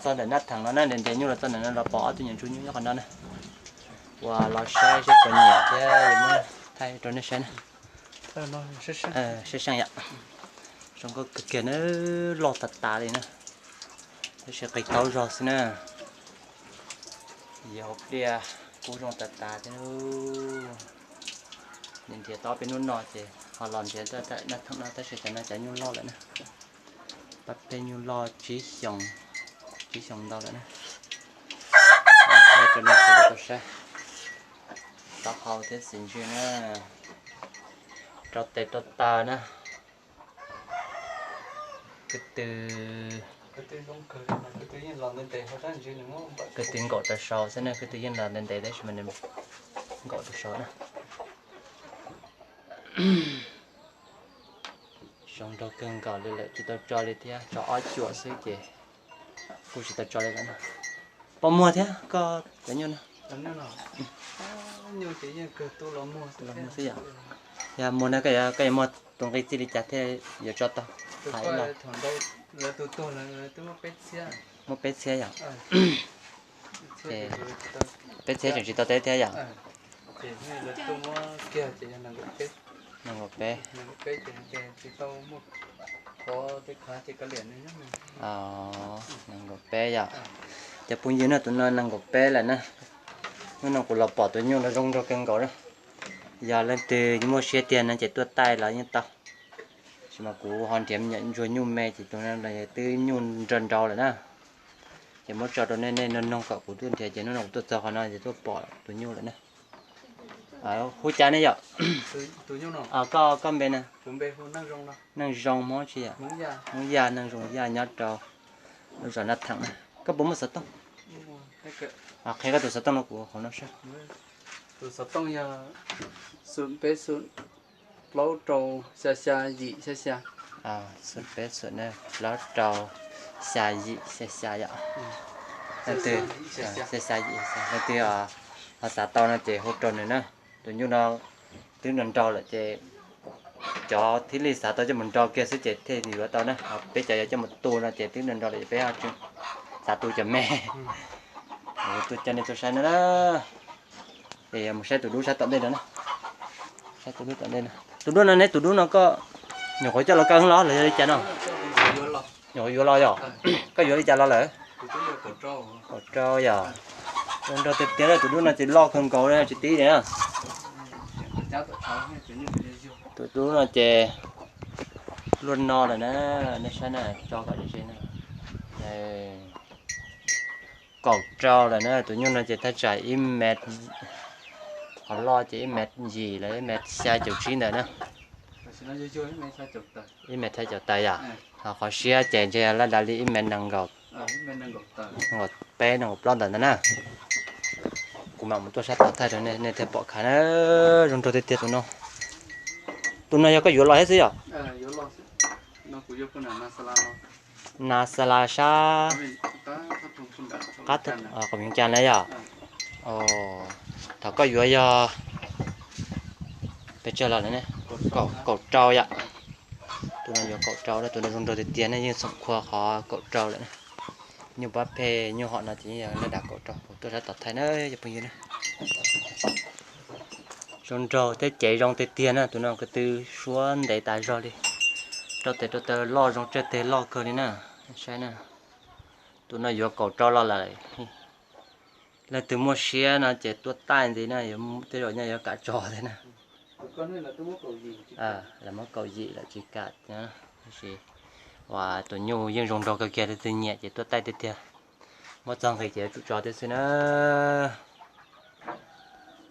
Txog ntawm Nab Theem no na, nrhiav nyuj los txog ntawm no los pom ob tug nyuam ntsuag nyuj nyob qhov no na. Uas los saib seb puas nyiam thiab yuav muab thaij rau nej saib na. Saib seej yom. Zoo nkauj kawg kiag na, loj tas tas li na. Tab sis qis taub zog xwb na. Yog hauv pliaj kub zoo tas tas thiab. Nws nrhiav tau peb hnub no ces ho los nrhiav Nab Theem no tab sis cov no cov nyuj loj lawm na. Pab peb nyuj loj tsib xyoos, tsib xyoos ntau lawm na. Thaij rau nej sawv daws tau saib. Taub hau thiab xis ntswg na. Rau tes rau taw na. Kwv tw, kwv tw nkaum rau saud xwb na, kwv tw yeej los ntev ntev tab sis mas nws nkaum rau saud na. Zoo nraug kawg nkaus li lawm, tsis tau tso li thiab, tso ob cuam xwb ces kuj tsis tau tso li lawm na. Pom muag thiab koj cov nyuj na. Los muag xwb yom. Yog muag na koj yuav muag tus nqi txij li cas thiaj yuav tso tau? Muaj peb txhiab yom. Peb txhiab tseem tsis tau teb thiab yom. Nees nkaum peb. Nees nkaum peb yom. Cov phooj ywg na, tus no nees nkaum peb lawm na. Hnub no kuv los pom tus nyuj no zoo nraug kawg nkaus na. Yog leej twg muaj siab tiag no ces tuaj taij los yeej tau. Tab sis mas kuv ho nrhiav me nyuam ntsuag nyuj me ces tus no los twb nyuj nrau nrau lawm na. Ces muab tso rau nej, nej noog noog kom kuv tuaj nrhiav ces hnub no kuv tuaj txog qhov no ces tuaj pom tus nyuj lawm na. Hu cas ne yom? Koj, koj npe na? Neej Zoo Hmoob tsi yom? Hmoob Yaj, Neej Zoo Yaj nyob rau lub zos Nab Theem na. Koj puas muaj xov tooj? Qhia koj tus xov tooj no kuv hauv no saib. Tus xov tooj yog xum peb xum plaub rau xya xya yim xya xya. Xum peb xum plaub rau xya yim xya xya yom. Leej twg, xya xya yim, leej twg ho xav tau no ces hu rau nws na. Tus nyuj no twb nrau nrau lawm ces cov thiaj li xav tau coj mus nrau kiag xwb ces thiaj yuav tau na. Ho peb cov yuav coj mus tu no ces twb nrau nrau lawm ces peb ho tsis xav tu cov me. Kuv tuaj coj nej tuaj saib no na. Es mus saib tus dub sab tom ntej no na. Saib tus dub tom ntej no. Tus dub no ne, tus dub no koj nyuam qhuav coj los kaw los los yog li cas no? Nyuam qhuv yuav los yom? Koj yuav li cas los lawm? Kaum rau yom. Zoo nraug tiag tiag, tus dub no ces loj kawg nkaus tsis tib li na. Tus dub no ces luaj no lawm na, nej saib na, tso kom ze ze na. Kaum rau lawm na, tus nyuj no ces thaj tsam ib mev, qhov loj ces ib mev yim los ib mev xya caum tsib ntawd na. Ib mev xya caum tawm yom. Ho qhov siab ces ntshe laj dav li ib mev nees nkaum, nees nkaum peb nees nkaum plaub ntawd ntag na. Kuv mam mus tuaj sab tod thaij rau nej, nej thiaj pom khav na. Zoo nraug tiag tiag tus no. Tus no yog koj yuav los thiab xwb yom? Na xa la sab qab, qab Vias Cas na yom? Thaum koj yuav yog pes tsawg los lawm ne? Kaum rau yom. Tus no yuav kaum rau, tus no zoo nraug tiag tiag ne, yeej xoom khua qhov kaum rau lawm na. Nyuj pab phem nyuj hom no ces yeej yog laj dav kaum rau, kuv tuaj sab tod thaij na cov phooj ywg na. Zoo nraug thiab cev zoo tiag tiag na, tus no ko tw suab ntev tas zog li. Rau tes rau taw loj zoo tsawg teg loj kawg li na. Saib na, tus no yuav kaum rau los lawm. Leej twg muaj siab no ces tuaj taij ntxiv na, tej zaum nyob yuav kam tso thiab na. Lawv muab kaum yim lawm tsis kam, tab sis uas tus nyuj yeej zoo nraug kawg kiag, leej twg nyiam ces tuaj taij tiag tiag. Muab txog nqi ces yuav tsum tso thiab xwb na.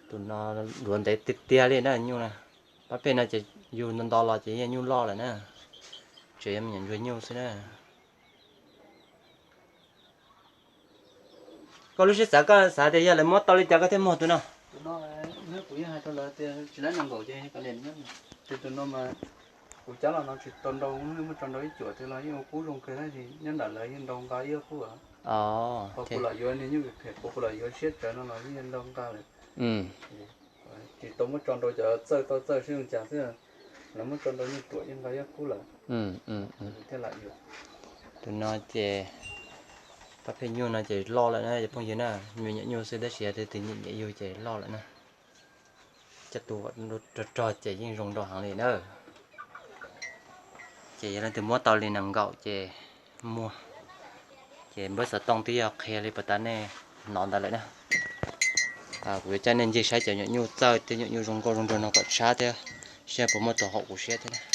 Tus no yuav ntev tiag tiag li na nyuj na. Pab phem no ces yug nto nto los ces yeej nyuj loj lawm na. Tseem yog me nyuam ntsuag nyuj xwb na. Koj lub siab xav, koj xav tias yog lawv muab tau li cas koj thiaj muag tus no? Tus no, kuv yeej hais rau lawv tias tsis laib nees nkaum ces, tus no mas kuv cab los no tsis tau nrau, muab tso nrau ib cuam twg los yeej ua kub zoo kawg tab sis nyob nram lawv yeej nrau nqa ib ob kub. Qhov kuv los yuav niag nyuj phem, qhov kuv los yuav siab tsawv no los yeej nrau nqa lawm. Tsis tau muab tso nrau cov txawj tau txawj sib zoo cas xwb, lawv muab tso nrau nyuj ruam yeej nqa ib ob kub lawm. Thiaj lam yuav. Tus no ces Pab pheej nyuj no ces loj lawm na cov phooj ywg na, me nyuam nyuj xwb tab sis yog leej twg nyiam nyiam yug ces loj lawm na. Coj tus rog rog ces yeej zoo nraug heev li na. Ces yog leej twg muab tau li nees nkaum ces muag. Ces npawb xov tooj twb yog qhia li puas tas nej hnov ntawd lawm na. Kuv yuav coj nej ncig saib cov nyuam nyuj txawj thiab nyuam nyuj zoo nkauj zoo nraug no kom tshab thiab, saib puas muaj tus haum kuv siab thiab na.